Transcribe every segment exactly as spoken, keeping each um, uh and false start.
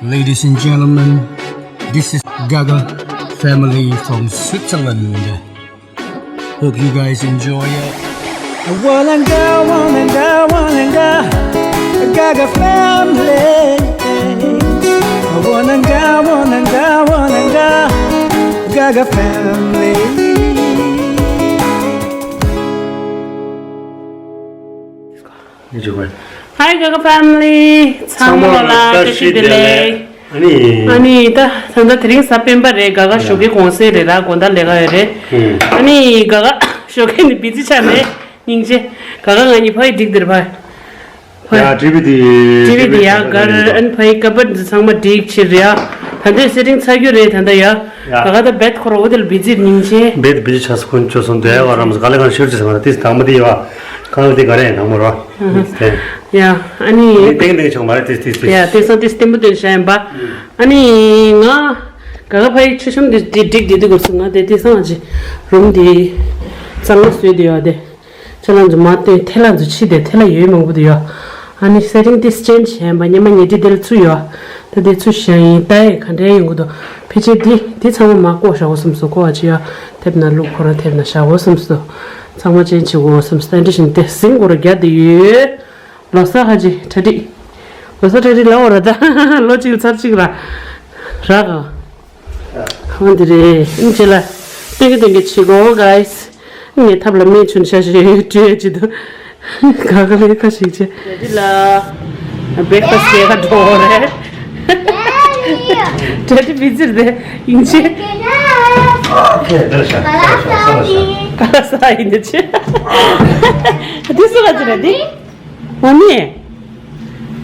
Ladies and gentlemen, this is Gaga family from Switzerland. Hope you guys enjoy it. Walanga, walanga, walanga, Gaga family. Walanga, walanga, walanga, Gaga family. Hi Gaga family. ཚང་མ་ལ་བཀྲ་ཤིས་བདེ་ལེགས། ཨ་ནི། ཨ་ནི་ད་ད་ལྟ་དེ་རིང་གཟའ་སྤེན་པ་རེད། ག་ག་ཞོགས་ཀའི་གུང་སེང་རེད་ར། དགོང་དག་ལས་ཀ་ཡོད་རེད། ཨ་ནི་ག་ག་ཞོགས་ཀའི་ནི་བི་ཛི་ཆགས་ནས་སྙིང་རྗེ། ག་ག་ང་གཉིས་ཕ་ཡི་འགྲིག་འདིར་ཕ། ཡ་ཊི་བི་དེ། ཊི་བི་དེ་ཡ་གར་ཨན་ཕ་ཡི་ཀ་པར་འདི་ཚང་མ་འགྲིག་ཕྱིར་ཡ། ད་ལྟའི་སེ་ཊིང་ཚར་རྒྱུ་རེད་ད་ལྟ་ཡ། ཡ། ག་ག་ད་བེད་ཁོ་ར་འོ་དེ་ལ་བི་ཛི་སྙིང་རྗེ། བེད་བི་ཛི་ཆགས་སོང་ཁོ་ཚོ་སོང་དེ་ཡ་བ་རམ་ས་ག་ལེ་གང་ཤོར་ཅི་སོང་ང་ད་ཏིས་དང་མ་དེ་ཡ་བ་གང་དེ་ག་རེ་ཡང་དང་མ་རོ། ཡ་ཨ་ནི། དེ་ཏེང་ཏེང་ཆོག་མ་རེད་ཏིས་ཏིས་ཏིས། ཡ་ཏེང་སང་ཏིས་ཏེང་པོ་ཏེང་ཤ་ཡན་པ། ཨ་ནི་ང་ག་ག་ཕ་ཡི་ཆུ་ཤམ་འདི་འདི་འགྲིག་འདི་འདི་གོ་སོང་ང་དེ་ཏེང་སང་ཅི་རུམ་འདི་གཙང་མ་བཟོས་དེ་ཡོད་དེ། ཁྱེད་རང་ཚོ་མ་བསྟན་ཐེ་ལ་ཚོ་ཕྱི་དེ་ཐེ་ལ་ཡོད་མང་པོ་དེ་ཡོད། ཨ་ནི་སེ་ཊིང་ཏིས་ཅེན་ཇི་བྱས་པ་སྙེ་མ་ཉེ་ཏི་དེ་ལ་ཚུ་ཡོད། ད་དེ་ཚུ་ཤ་ཡིན་ད་ཡི་ག་འདྲའི་ཡོང་གི་འདུག་ཕལ་ཆེར་འདི་འདི་ཚང་མ་མ་བཀོག་བཞག་གོ་བསམ་སོང་བཀོག་བ་ཅི་ཡོད། ཐེབས་ན་ལུག་ཁོ་རང་ཐེབས་ན་བཞག་གོ་བསམ་སོང་། ཚང་མ་ཅན་བྱེད་གོ་བསམ་སོང་ད་འདྲི་བཞིན་དེ་ཟིང་གོ་ར་རྒྱ་དེ་ཡོད། ལོ་གསར་ཧ་ཅི་གྲ་སྒྲིག་ལོ་གསར་གྲ་སྒྲིག་ལ་འོ་ར་ད་ལོ་གཅིག་ལ་ཚར་གཅིག་ལ་རག་ག་ཧང་དེ་རེད། ཨིན་ཅི་ལ། སྟོན་གི་སྟོན་གི་ཆི་གོ་གའི་སི། ངས་ཐབ་ལ་སྨན་ཆུན་ཤ་ཤེ་སྤྲོད་ཅི་དུ། ག་ག་ལས་ཁ་ཞིག་ཆེ། འདི་ལ། བེག་ཕ་སི་ཡ་འགྲོ་རེད། ཏྲེ་ཏི་བི་ཛིར་དེ་ཡིན་ཆེ། ག་ལ་ས་ཡིན་ཆེ། འདི་སུ་ག་ཅི་རེད་འདི། མ་མི།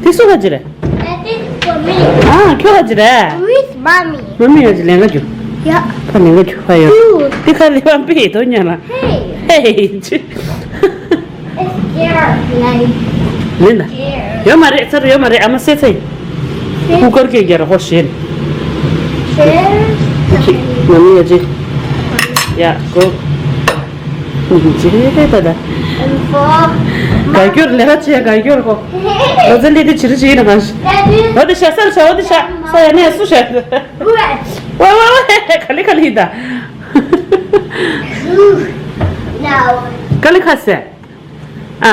དེ་སུ་ག་ཅི་རེད། That is for me. ཨ་ཁྱོད་ག་ཅི་རེད། With mommy. མ་མི་ཡ་ཅི་ལེན་ག་རྒྱུ། Yeah. ཕ་ལེན་ག་རྒྱུ་ཕ་ཡོད། Dude. དེ་ཁ་ལེ་བ་པི་དོ་ཉ་ལ། Hey. Hey. It's scared, like. ལེན་ད། Scared. ཡོད་མ་རེད་ཚར་ཡོད་མ་རེད་ཨ་མ་སེ་ཚེ། ཀུ་ཀར་གྱི་རྒྱ་ར་ཧོ་ཤེན། Scared. མ་མི་ཡ་ཅི། ཡ་གོ། ཇེ་ཏ་ད། ག་གྱོར་ལེ་ཧ་ཆེ་ག་གྱོར་གོ། ལོ་ཙེ་ལི་དི་ཆི་རི་ཆི་ཡིན་ན་གང་ཤི། འོ་དི་ཤ་སར་ཤ་འོ་དི་ཤ་ས་ཡ་ནས་སུ་ཤ། ཝ་ཝ་ཝ་ག་ལི་ག་ལི་ཡིན་ད། ག་ལི་ཁ་སེ། ཨ་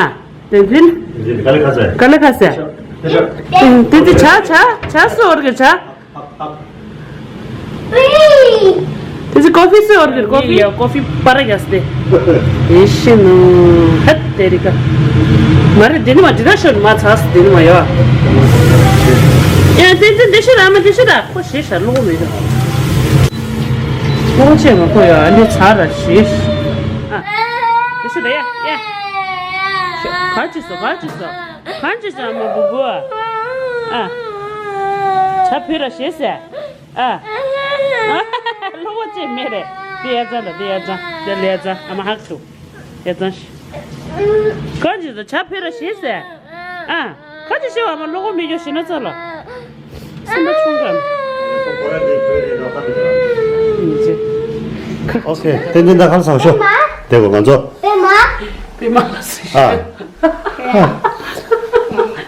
དེ་འཛིན། ག་ལི་ཁ་སེ། ག་ལི་ཁ་སེ། དེ་འཛིན་ཆ་ཆ་ཆ་སོ་འོར་གི་ཆ། དེ་ཚོ་ཀོ་ཕི་སུ་ཡོད་རེད་ཀོ་ཕི། ཡ་ཀོ་ཕི་པར་རྒྱག་སྟེ། ཨེ་ཤི་ནོ། ཧད་དེ་རི་ཀ། མ་རེད་དེ་ནི་མ་འདི་ག་ཤོད་མ་ཚ་སི་དེ་ནི་མ་ཡོད། ཡ་དེ་ཚོ་འདི་ཤོད་ཨ་མ་འདི་ཤོད་ད་ཁོ་ཞེས་ཤ་ལོག་མི་འདུག་ལོག་བྱས་མ་ཁོ་ཡ་ཨ་འདི་ཚ་ར་ཞེས། ཨ། འདི་ཤོད་ད་ཡ་ཡ། ག་ཅི་སོ་ག་ཅི་སོ་ག་ཅི་སོ་ཨ་མ་བུ་བུ། ཨ། ཆ་ཕུད་ར་ཞེས་ཟེར། ཨ། ལྷོ་བོ་ཅེས་མེད་རེད། དེ་ཡ་ཙང་དང་དེ་ཡ་ཙང་དེ་ལ་ཡ་ཙང་ཨ་མ་ཧག་ཆུ། ཡ་ཙང་ཤི། གང་ཅི་ཟེར་བྱ་ཕེ་ར་ཤི་ཟེར། ཨ། གང་ཅི་ཤི་བ་མ་ལྷོ་བོ་མི་རྒྱུ་ཤི་ན་ཙ་ལ། སེམས་པ་ཆུང་དྲགས། ཨོ་ཁེ། བསྟན་འཛིན་ད་གང་སང་ཤོ། དེ་གོ་ང་ཚོ། པེ་མ། པེ་མ་ལ་སི། ཨ།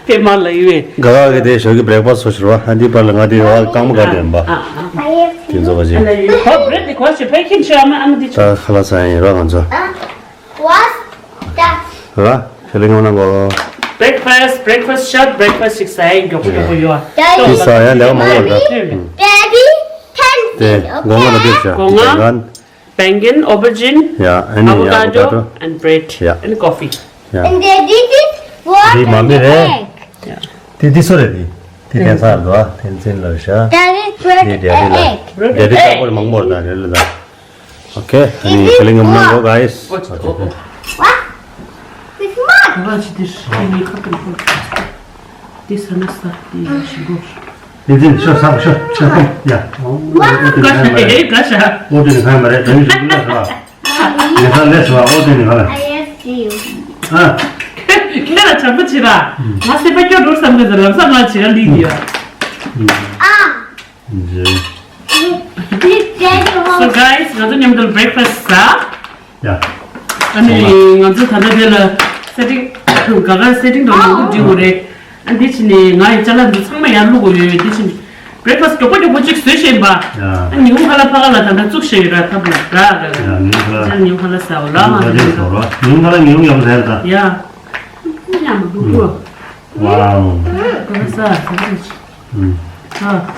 པེ་མ་ལ་ཡི་བས། ག་ག་གི་དེ་ཞོགས་ཀྱི་བྲེག་ཕ་སི་བཟོ་ཤིར་བ་ཧ་འདི་པར་ལ་ང་དེ་བ་རྐང་མ་ག་དེ་ཡིན་པ། དེ་ཚོ་བ་ཞིག་ཧོ་བྲེད་དེ་གོ་ཞིག་ཕ་ཁྱིམ་ཤི་ཨ་མ་ཨ་མ་དེ་ད་ཁ་ལག་ཟ་ཡ་ཡིན་ར་ང་ཚོ། What's that? ར་ཤ་ལི་ངོ་ན་གོ། Breakfast, breakfast, short breakfast ཞིག་ཟ་ཡ་མགྱོགས་པོ་མགྱོགས་པོ་ཡོད། དེ་ཟ་ཡ་ལེགས་མང་པོ་རེད། Daddy, དེ་pencil, སྒོ་ང་ལ་okay? དེ་ཤ། སྒོ་ང་། Bacon, aubergine, yeah, and avocado, avocado and bread, yeah, and coffee. Yeah. And then this is what? འདི་མ་མི་རེད། Egg. Yeah. དེ་འདི་སུ་རེད་དེ། དེ་ཐེན་ས་རེད་དོ། ཐེན་ཚིན་ལ་རེད་ཤག That is bread and egg. དེ་དེ་རེད་ལ། Bread and egg. དེ་དེ་ཀ་པོ་མང་པོ་རེད་ད་རེད་ལ་ད། ཨོ་ཁེ། ཨ་ནི་ཁེ་ལི་ངམ་ནང་གོ་ག་ཨིས། What? This one. ག་ཅི་དེ་ཧྲི་ནི་ཁ་ཏུ་ཁོ། དེ་ས་ན་ས་དེ་ཡ་ཤི་གོ། དེ་འཛིན་ཤོ་ས་ཤོ་ཤོ་ཡ། ཨོ་དེ་ནི་ཧ་མ་རེད། ཨོ་དེ་ནི་ཧ་མ་རེད། དེ་ནི་ཤོ་ལ་ཤོ། ངེ་ས་ལས་སོ་ཨོ་དེ་ནི་ཧ་ལ། I ask you. ཨ། ཁྱེད་ལ་བྱམས་པོ་བྱེད་ར། ང་སེམས་པ་སྐྱོ་འགྲོ་བསམ་གི་འདུག་ལམ་སང་ང་བྱེད་ལ་ལིག་ཡོད། ཨ། ཇེ། Big daddy So wants guys, ང་ཚོ་མཉམ་དུ་བྷི་རེག་ཕ་སི་ཟ། ཡ། ཨ་ནི་ང་ཚོ་ད་ལྟ་དེ་ལ་སེ་ཊིང་ག་ག་སེ་ཊིང་དང་མང་པོ་འགྲིག་དགོས་རེད། ཨ་འདི་ཕྱི་ནས་ང་ཡི་ཅ་ལག་འདི་ཚང་མ་ཡར་བླུག་དགོས་ཡོད། འདི་ཕྱི་ནས་ བྲེག་ཕ་སི་མགྱོགས་པོ་མགྱོགས་པོ་ཅིག་བཟོས་ཤེས་པ། ཡ། ཨ་ཉི་ཧོང་ཁ་ལག་ཕ་ག་ལ་ད་ལྟ་བཙུགས་ཤེས་ཡོད་ར་ཐབས་ལ་ར་ར་ར། ཡ་ཉི་ཧོང་ཁ་ལག་ཅག་ཉི་ཧོང་ཁ་ལག་ཟ་བ་ལ་ང་ཉི་ཧོང་ཁ་ལག་ཟ་བ་ར། ཉི་ཧོང་ཁ་ལག་ཉི་ཧོང་ཡག་པོ་ཟ་ཡ་ད། ཡ། ཉམས་མི་འདུག་གོ། ཝའོ། ཁ་ལག་ཟ་ཟ་ཟ་ཟ། ཨ། ཁ་ལག་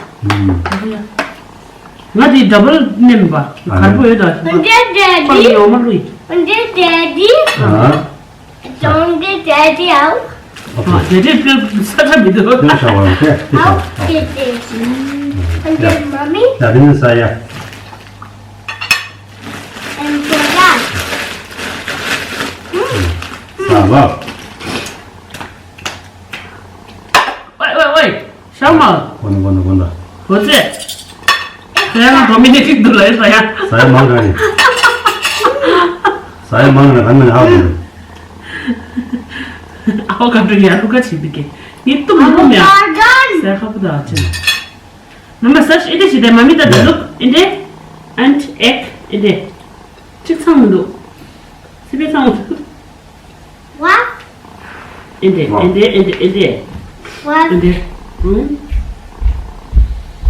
ཡ། ང་དེ་ཌབ་བལ་མནན་པ་གར་པོ་ཡོད་ད། འདི་ཌེ་ཌི། ཨ། Don't get daddy out. ཨ། དེ་དེ་དེ་ས་ཆ་མི་འདུག་དེ་ས་བ་དེ་དེ་ས་How བ། Did this? And then mommy ད་དེ་ནི་ས་ཡ། And for that. ས་བ། ཝེ་ཝེ་ཝེ། ཤར་མ། གོ་ན་གོ་ན་གོ་ན། གོ་ཚེ། ཁྱེད་རང་ཌོ་མི་ནིག་གི་འདུག་ལ་ཡོད་ས་ཡ། ས་ཡ་མང་ག་ཡིན། ས་ཡ་མང་ན་ག་ནས་ཧ་གོ། ཨ་བ་ག་འདྲ་ཡ་ལུ་ག་ཆེ་འདུག་གི། ངས་ཏུ་མ་ནོ་མེ། ས་ཡ་ཁ་པོ་ད་ཆེ། མ་མ་ས་ཤི་ཨེ་འདྲ་ཞིག་དེ་མ་མི་ད་དེ་ལུག་ཨེ་འདྲ། And egg ཨེ་འདྲ། གཅིག་ཚང་མི་འདུག་སི་པན་ཚང་མི་འདུག What? ཨེ་འདྲ་ཨེ་འདྲ་ཨེ་འདྲ་ཨེ་འདྲ། What? ཨེ་འདྲ། ཨུམ།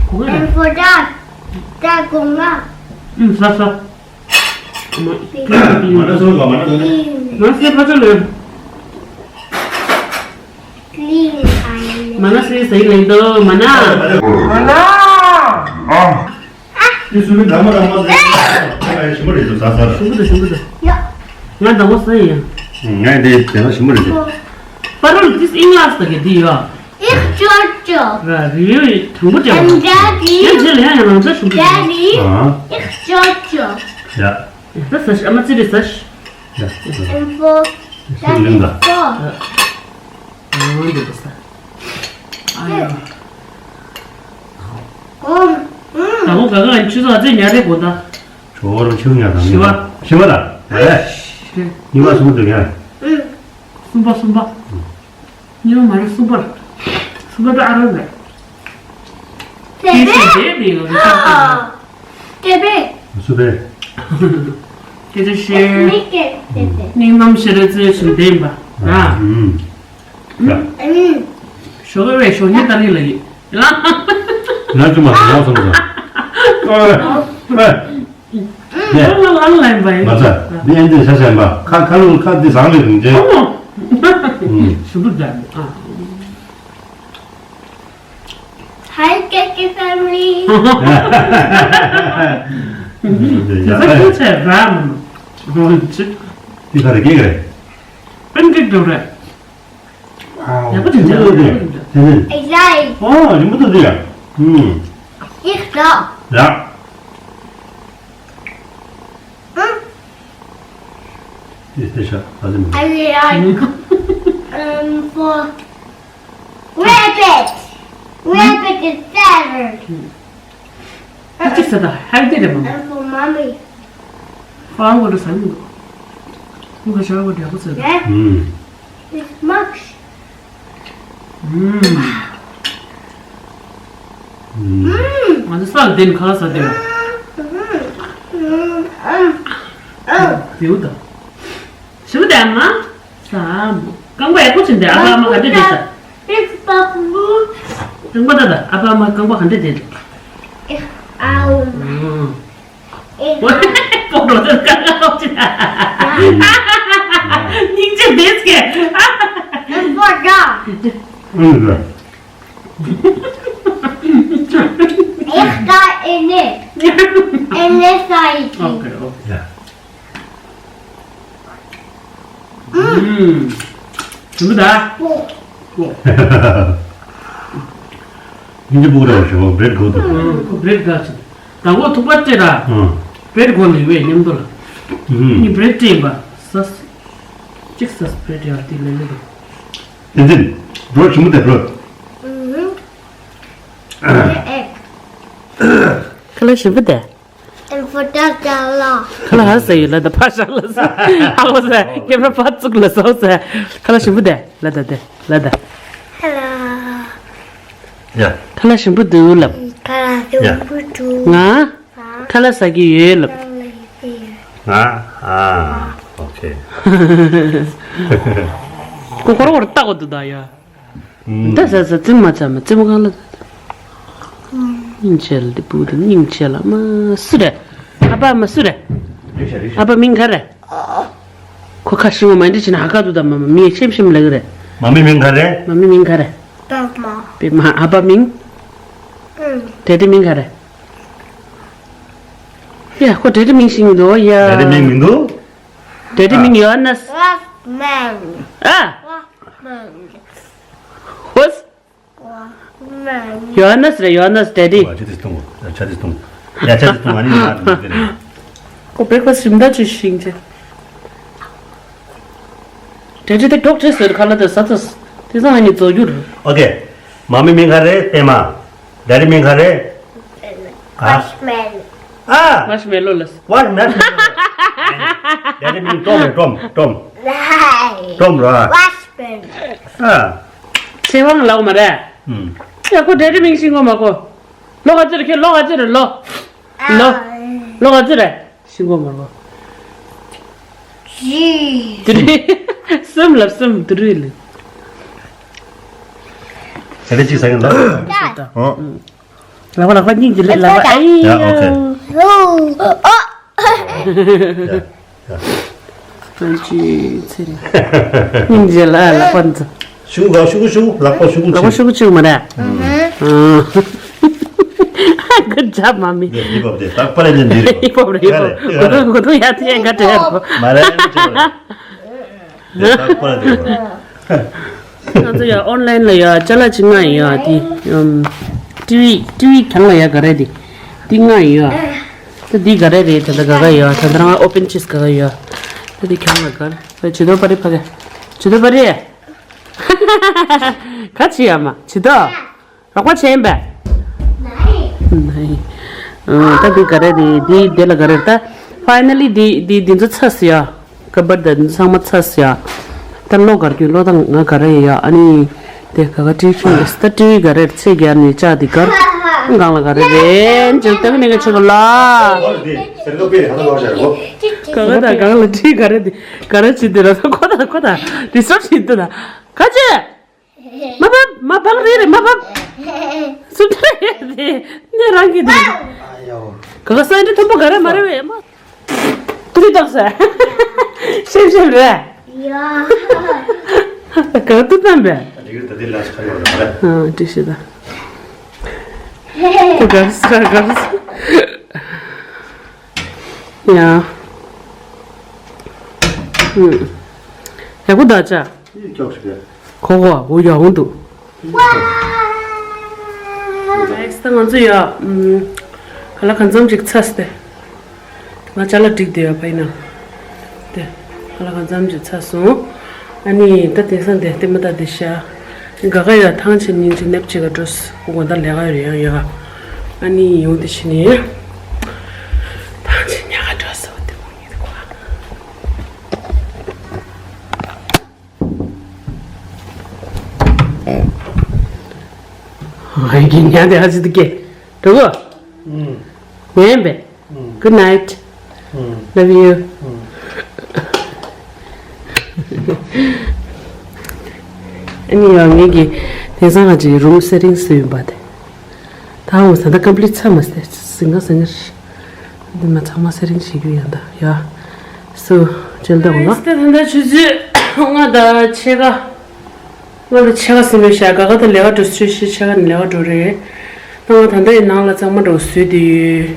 གོ་ག་རེད། And for that, that གོང་ལ། ཨུམ་ཟ་ཟ། མ་ན་སོ་ག་མ་ན། Clean. མ་ན་སེ་ཕ་ཆོ་ལེ། Clean. མ་ན་སེ་ཟེར་ལེ་འདུག་མ་ན། མ་ན། ཨ། དེ་སུ་མི་དང་མ་དང་མ་ཟེར། ཞིམ་པོ་རེད་འདུག་ཟ་ཟ་ར། ཞིམ་པོ་འདུག་ཞིམ་པོ་འདུག་ཡ། ང་དང་པོ་ཟ་ཡིན། ང་འདི་དེ་ན་ཞིམ་པོ་རེད་འདུག་པ་རོལ་དིས་ཨིང་ལགས་ད་གི་འདི་ཡོད། Ich Giorgio. ར་རི་ཡོད་དང་པོ་དེ། And Daddy. དེ་རྗེས་ལ་ཡང་ཡང་ན་ཟ་ཞིམ་པོ་རེད། Daddy. ཨ། Ich Giorgio. ཡ། ད་ཟ་ཤི་ཨ་མ་ཙི་རེ་ཟ་ཤི། ཡ། And for ཤི་ལིང་ད། Daddy. ཨ་འདི་ཟ། ཨ་ཡ། ད་ཁོ་ག་ག་ཆུ་ཚོད་ཨ་ཙི་ཉལ་རེ་གོ་ད། ཇོ་བོ་རང་ཆུ་ཉལ་དང་ཤི་བ། ཤི་བ་ད། ཨེ། ཤི། གཉིས་པ་གསུམ་པ་དུ་ཉལ། གསུམ་པ་གསུམ་པ། གཉིས་པ་མ་རེད་གསུམ་པ། གསུམ་པ་ད་ཨ་ར་རེད། དེ་བས། དེ་བས་མི་ཡོང་། དེ་བས། སུ་བས། དེ་དེ་ཤེར། སྙིང་གཏམ་ཤེར་རེ་ཚེ་ཞིམ་ལྡན་པ། ཨ། ཞོགས་པའི་ཞོགས་ཉིན་ལྟ་ལི་ལ་ཡིན། ལ། ང་ཅུང་མ་ཟ་ང་སོང་ཟ། ཨ། ཨ། ལང་ལང་ལང་བ་ཡིན། མ་ཚད། འདི་ཨེ་འདི་ཤ་ཤ་ཡིན་པ། ཁ་ཁ་ལུང་ཁ་འདི་བཟང་ལས་རིང་ཅན། ཨོ་མོ། ཞུ་བུ་ཟ་མོ། ཨ། Hi, Keke family. དེ་ཚོ་ཁྱོད་ཚོས་ར་མོ། འདི་ག་རེ་སྐད་ག་རེ། པན་ཀེག་འགྲོ་རེད། ཡག་པོ་ཅིག་འཇགས། དེ་ནི། Exactly. ཨོ་རིང་པོ་འདུག་དེ། ཨུམ། Ich doch. ཡ། ཨུམ། དེ་དེ་ཤ་ཨ་ཟིན། I like, um, for rabbit. Rabbit is better. ཨ་ཅིག་ཟ་ད་ཧེལ་ཐི་རེད་མ། And for mommy. ཧྥ་ར་བོ་ལ་ཟ་མི་འདུག་ཁོང་གི་ཤ་བོ་འདྲ་པོ་ཟ་འདུག Yeah. ཨུམ། It's much. ཨུམ། ཨུམ། ང་ཚོ་ས་ལ་བསྡད་ནས་ཁ་ལག་ཟ་བསྡད་ཡོད། ཨུམ། ཨུམ། ཨུམ། བེའུ་དང་། ཞི་བ་དང་མ། ཟ་མོ། རྐང་པ་ཡག་པོ་བྱིན་ཏེ་ཨ་ཕ་ཨ་མ་ག་འདྲ་བསྡད་ས། རྐང་པ་ད་ད་ཨ་ཕ་ཨ་མ་རྐང་པ་ག་འདྲ་བསྡད་འདུག་ཨ། པོ་རོ་ཏ་ཀ་ཀ་ཏོག་ཅི། སྙིང་རྗེ་ལྡན་ཟེར། ཨ་ནི་ཟེར། ཨེ་ཁ་ཨེ་ནེ། ཨེ་ནེ་ས་ཡི་ཅི། ཨོ་ཁེ་ཨོ་ཁེ། ཨུམ། ཞིམ་པོ་ད། ཨོ། སྙིང་རྗེ་སྤུ་གུ་ར་བ་ཞོ་བྲེད་དགོས་འདུག་ཨུམ། ཁོ་བྲེད་དགའ་ཆེ། ད་ཁོ་ཐུག་པ་ཅེ་ར། ཨུམ། བྲེད་དགོས་ནི་བས་མཉམ་དུ་ལ། ཨུམ། ནི་བྲེད་ཅེ་ཡིན་པ། སས། གཅིག་སས་བྲེད་ཡ་དེ་ལེ་ལེ་དུ། བསྟན་འཛིན། འགྲོ་ཞིམ་པོ་དེ་འགྲོ། ཨུམ། ཁ་ལག་ཞིམ་པོ་དེ། ཨེ་ཕོ་ཏ་ཏ་ལ། ཁ་ལག་ཧ་ཟེར་ཡོད་ལ་ད་ཕ་ཤ་ལ་ཟེར། ཧ་གོ་ཟེར། ཀེམ་ར་ཕ་ཙུག་ལ་ཟོ་ཟེར། ཁ་ལག་ཞིམ་པོ་དེ་ལ་ད་དེ་ལ་ད། ཧེ་ལོ། ཡ། ཁ་ལག་ཞིམ་པོ་འདུག་ལབ། ཁ་ལག་ཞིམ་པོ་འདུག་ང་ཁ་ལག་ཟ་གི་ཡོད་ལབ། ང་ཨ། ཨོ་ཁེ། ཁོ་ཁོ་ར་ཁོ་ར་ལྟ་གོ་འདུག་ད་ཡ། ད་ཟ་ཟ་རྩེད་མོ་མ་རྩེ་མ་རྩེད་མོ་གང་ལ། སྙིང་རྗེ་ལ་འདི་སྤུ་གུ་དེ་སྙིང་རྗེ་ལ་མ་སུ་རེད། ཨ་ཕ་མ་སུ་རེད། ཨ་ཕ་མིང་ག་རེད། ཁོ་ཁ་ཤིང་བ་མ་འདྲི་ཅི་ན་ཧ་ཁ་དུ་དང་མ་མ་མི་ཤེམ་ཤེམ་ལ་གི་རེད། མ་མི་མིང་ག་རེད། མ་མི་མིང་ག་རེད། པད་མ། པད་མ། ཨ་ཕ་མིང་། ཨུམ། ཌེ་ཌི་མིང་ག་རེད། ཡ་ཁོ་ཌེ་ཌི་མིང་ཤིང་འདུག་ཡ། ཌེ་ཌི་མིང་མི་འདུག་ཌེ་ཌི་མིང་ཡོ་ཧ་ནས། ཝག་མན། ཨ། ཝག་མན། ཧོས། ཝག་མན། ཡོ་ཧ་ནས་རེད། ཡོ་ཧ་ནས་ཌེ་ཌི། ཆ་དེ་སྟོང་། ཆ་དེ་སྟོང་། ཡ་ཆ་དེ་སྟོང་། ཨ་ནི་ང་དེ་རེད། ཁོ་བེག་ཕ་སི་ཞིམ་ད་ཅི་ཤིང་ཅེ། ཌེ་ཌི་དེ་ཌོག་ཊར་ཟེར་ཁ་ལ་དེ་ཟ་ཚ། དེ་ཚང་ཨ་ནི་རྫོགས་རྒྱུ་རེད། ཨོ་ཀེ། མ་མི་མིང་ག་རེད། པད་མ། ཌེ་ཌི་མིང་ག་རེད། ཨ། ཝག་མན། ཨ། མར་ཤི་མེ་ལོ་ལ། ཝག་མར་ཤི་མེ་ལོ། ཌེ་ཌི་མིང་ཊོམ་རེད། ཊོམ། ཊོམ། ཊོམ་ར། ཝག་མན། ཨ། ཚེ་དབང་ལགས་མ་རེད། ཨུམ། ཡ་ཁོ་ཌེ་ཌི་མིང་ཤིང་གོ་མ་གོ། ལོ་ག་ཚོད་རེད། ཁྱོད་ལོ་ག་ཚོད་རེད། ལོ། ལོ། ལོ་ག་ཚོད་རེད། ཤིང་གོ་མ་གོ། ཇི། དུ་རི། སུམ་ལབ་སུམ་དུ་རི་ལི། ད་རེ་ཅིག་ཟ་གིན་ལ། ཨོ། ལག་པ་ལག་པ་སྙིང་གི་ལག་པ། ཨ་ཡ། ཡ་ཨོ་ཁེ། ཨོ། ཡ་ཡ། ཨ་ཅི་ཚེ་རིང་། སྙིང་རྗེ་ལ་ལག་པ་འཛུགས། ཤུ་གུ་ཤུ་གུ་ཤུ་གུ། ལག་པ་ཤུ་གུ་ལག་པ་ཤུ་གུ་ཅིག་མ་རེད། ཨ། གུ་ཇབ་མ་མི། ཧིབ་ཧོབ་དེ་ད་པར་ལེན་འདི་རེད། ཧིབ་ཧོབ་རེད། ཧིབ་ཧོབ། གུ་རུ་གུ་རུ་ཡ་ཐི་ཡ་ག་དྲེ་རོ། མ་རེད་ཨ་ཅི་རེད། དེ་ད་པར་དེ་རེད། ང་ཚོ་ཡ་ཨོན་ལན་ལ་ཡ་ཅ་ལག་ཅིག་མངགས་ཡོད། དེ་ཨམ་ཊི་ཝི་ཊི་ཝི་གྱང་ལ་ཡ་ག་རེ་དེ་དེ་མངགས་ཡོད། ད་འདི་ག་རེ་རེད། ད་ལྟ་ག་ག་ཡོད། ད་ལྟ་རང་ཨོ་པན་ཅིས་ག་ག་ཡོད། ད་འདི་གྱང་ལ་ག་རེ་བྱི་དོ་པ་རེ་ཕ་ག་བྱི་དོ་པ་རེ། ག་ཅི་ཡ་མ་བྱི་དོ། རོགས་པ་བྱས་ཡིན་པས། ནའི། ཨ། ད་འདི་ག་རེ་རེད། འདི་འདི་ལ་ག་རེ་རེད། ད་ཕའི་ནལ་ལི་འདི་འདི་འདི་ཚོ་ཚར་སོང་ཡ། ཀ་བར་ཌ་འདི་ཚང་མ་ཚར་སོང་ཡ། ད་གློག་གར་རྒྱུ་གློག་དང་ང་ག་རེ་ཡ། ཨ་ནི་དེ་ག་ག་ཊི་ཝི་ཤིང་ད་ཊི་ཝི་ག་རེ་རེད། ཚེ་རྒྱ་ནི་ལྕགས་འདི་གར་གང་ལ་ག་རེ་རེད་ཅེས་ལྟ་གི་ནི་ག་ཆེ་ག་ལ། ག་ག་ད་གང་ལ་ཊི་ཝི་ག་རེ་འདི་ག་རེ་བྱེད་འདི་ར། ཁོ་ད་ཁོ་ད་ཌི་སི་ཊརབ་བྱེད་འདི་ད་ག་ཅེ། མ་བབ། མ་བབ་རེད་རེད། མ་བབ། སུ་འདྲ་ཡོད་དེ་ནས་རང་གིས་དེ། ཨ་ཡོ། ག་ག་ས་འདྲ་མཐོན་པོ་ག་རེ་མ་རེད་བས་མ། ཏུ་རི་བཏང་ས། ཤེམ་ཤེམ་རེད། ཡ། ག་ཏུ་བཏང་བས། ད་དེ་གི་ད་དེ་ལ་ཆ་ཡོད་རེད་མ་རེད། ཨ་ཏི་ཤི་ད། ཁོ་ག་ས་ག་ས། ཡ། ཡག་པོ་འདུག་ཅག་གོ་གོ་འོ་ཡག་པོ་འདུག་ཨེག་སི་ད་ང་ཚོ་ཡ། ག་ལ་གང་འཚམ་ཅིག་ཚར་སྟེ། ང་ཅ་ལག་སྒྲིག་བསྡད་ཡོད་པ་ཡིན་ན། དེ། ག་ལ་གང་འཚམ་ཅིག་ཚར་སོང་། ཨ་ནི་ད་དེང་སང་དེ་ལྟད་མོ་ལྟ་དེ་ཤ། ག་ག་ཡོད། ཐང་ཆེན་སྙིང་རྗེ་ནེབ་ཅིག་ག་འགྲོ་སོང་། དགོང་དག་ལས་ཀ་ཡོད་ཡང་ཡོད། ཨ་ནི་ཡོང་དེ་ཕྱི་ནས། ཐང་ཆེན་ཉག་ག་འགྲོ་སོང་དེ་མོ་ཡིན་དེ་ཁོ། ཨ་ཡི་གི་ཉག་དེ་ཧ་ཅི་དུ་སྐད་འགྲོ་གོ། ངན་པས། Good night. Love you. ཨ་ནི་ཡང་ངེད་ཀྱི་དེང་སང་ང་ཅིག་རུམ་སེ་ཊིང་སུ་ཡིན་པ་དེ། ད་འོ་ས་ད་ཀམ་པི་ལིཊ་ཚར་མ་སྟེ་ཟིང་ག་ཟིང་ག་རེད། འདི་མ་ཚང་མ་སེ་ཊིང་བྱེད་རྒྱུ་ཡང་ད་ཡ། སུ་ཅེལ་ད་འོ་ན། སྟེ་ད་ད་ཆུ་ཚོད་ལྔ་དང་ཕྱེད་ཀ། ང་ལ་ཕྱེད་ཀ་ཟིན་མེད་ཤག་ག་ག་ད་ལས་ཀ་འགྲོ་སྲོལ་ཞིག་ཕྱེད་ཀ་ནས་ལས་ཀ་འགྲོ་རེད། ད་ང་ད་ལྟ་ཡི་ནང་ལ་གཙང་མ་འགྲོ་བཟོས་དེ་ཡོད།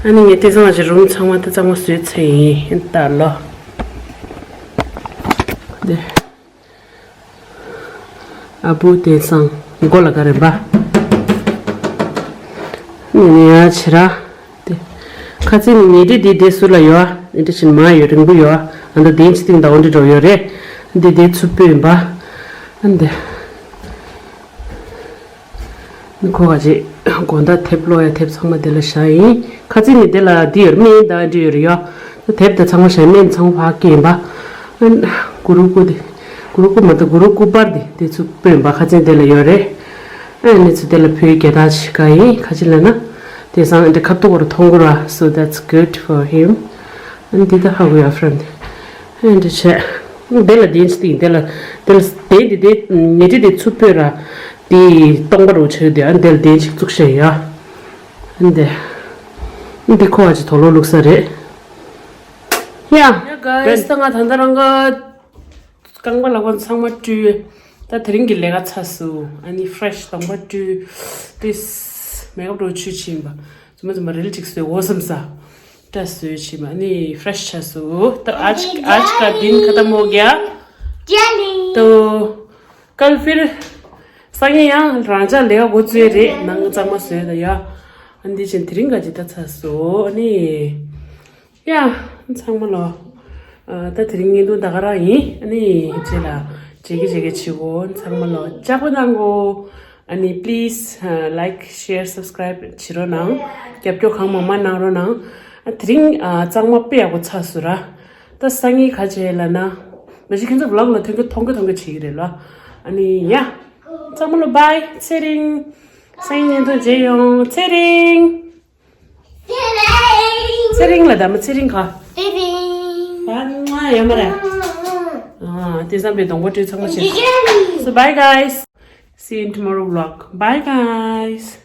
ཨ་ནི་ངས་དེ་ཚང་ཞིག་རུམ་ཚང་མ་ད་གཙང་མ་བཟོས་ཚར་ཡིན་ད་ལོ། དེ། ཨ་བུ་དེ་སང་མགོ་ལ་ག་རེ་འབའ། ནི་ནི་ཡ་ཕྱི་ར། དེ། ཁ་ཚིག་ནི་ཉལ་ཁྲི་དེ་དེ་ཟུར་ལ་ཡོད་ཨ། ཉལ་ཁྲི་ཕྱིན་མ་ཡོད་རིང་པོ་ཡོད་ཨ། ཨ་ད་དེ་ཕྱི་སྟེང་ད་འོ་འདྲི་འགྲོ་ཡོད་རེད། འདི་དེ་ཚུར་སྤོས་འབའ། ཨ་འདི། ནི་ཁོ་ག་ཅི། དགོང་དག་དེབ་ཀློག་ཡ་དེབ་ཚང་མ་དེ་ལ་བཞག་ཡིན། ཁ་ཚིག་ནི་དེ་ལ་འདི་ཡོད་རེད། སྨན་ཡིན་ད་འདྲི་ཡོད་རེད་ཡོད། དེབ་དེ་ཚང་མ་བཞག་སྨན་ཚང་མ་ཕར་སྐྱེལ་ཡིན་པ། ཨ་གུ་རུ་སྐུ་དེ། གུ་རུ་སྐུ་མ་གཏོགས་གུ་རུ་སྐུ་པར་དེ་དེ་ཚུར་སྤོས་ཡིན་པ། ཁ་ཚིག་དེ་ལ་ཡོད་རེད། ཨ་ནི་ཚུར་དེ་ལ་བོད་རྒྱལ་དར་ཞིག་ག་ཡིན། ཁ་ཅིག་ལ་ན། དེ་སང་འདི་ཁ་ཐུག་བར་མཐོང་གི་ར། So that's good for him. And འདི་ད་how we are friend. And འདི་བྱས། དེ་ལ་དེ་ཅི་སྟེ་དེ་ལ་དེ་ལ་དེ་འདི་དེ་ཉལ་ཁྲི་དེ་ཚུར་སྤོས་ར། དེ་སྟོང་པ་རུ་ཆགས་དེ་ཨ་དེ་ལ་དེ་ཅིག་བཙུགས་བྱས་ཡ། འདི། འདི་ཁོ་བ་ཅི་དོ་ལོ་བླུགས་ས་རེད། ཡ། ཡ་གཱས། ད་ང་ད་ལྟ་རང་ག་རྐང་པ་ལག་པ་ཚང་མ་བཀྲུས། ད་དེ་རིང་གི་ལས་ཀ་ཚར་སོང་། ཨ་ནི་ཕི་རེ་ཤི་གདོང་པ་བཀྲུས། ཏིས་མེག་ཨབ་འདྲ་བོ་ཆུ་ཕྱིན་པ། རྫུན་མ་རྫུན་མ་རིལ་གཅིག་བཟོས་འོ་བསམ་ས། སྐྲ་བཟོས་ཕྱིན་པ། ཨ་ནི་ཕི་རེ་ཤི་ཆགས་སོང་། ད་आज आज का दिन खत्म हो गया। तो कल फिर སང་ཉིན་ཡང་རང་ཅག་ལས་ཀ་འགོ་བཙུགས་རེད། ནང་གཙང་མ་བཟོས་ད་ཡ། ཨ་འདི་བཞིན་དེ་རིང་ག་ཅི་ད་ཚར་སོང་། ཨ་ནི། ཡ། ཚང་མ་ལོ། ཨ་ད་དེ་རིང་བརྙན་ཐུང་ད་ག་རང་ཡིན། ཨ་ནི་རྗེས་ལ་མཇལ་གི་མཇལ་གི་བྱེད་གོ། ཚང་མ་ལོ་ལྕགས་པོ་གནང་གོ། ཨ་ནི་please like share subscribe བྱེད་རོགས་གནང་། རྒྱབ་སྐྱོར་གང་མང་མང་གནང་རོགས་གནང་། ཨ་དེ་རིང་ཨ་གཙང་མ་དཔེ་ཡག་པོ་ཚར་སོང་ར། ད་སང་ཉིན་ག་བྱེད་ལབ་ན། མ་གཞི་ཁྱེད་ཚོ་vlog ལ་ཐོན་གི་མཐོང་གི་མཐོང་གི་བྱེད་ཀྱི་རེད་ལ། ཨ་ནི་ཡ། ཚང་མ་ལོ་bye། ཚེ་རིང་། སང་ཉིན་བརྙན་ཐུང་མཇལ་ཡོང་། ཚེ་རིང་། ཚེ་རིང་ལ་ད་མ་ཚེ་རིང་ག་ཚེ་རིང་། ཨ་ཡོད་མ་རེད། ཨ་དེ་བསམ་པའི་གདོང་པ་བཀྲུས་ཚང་མ་བྱས། So bye guys. See you in tomorrow vlog. Bye guys.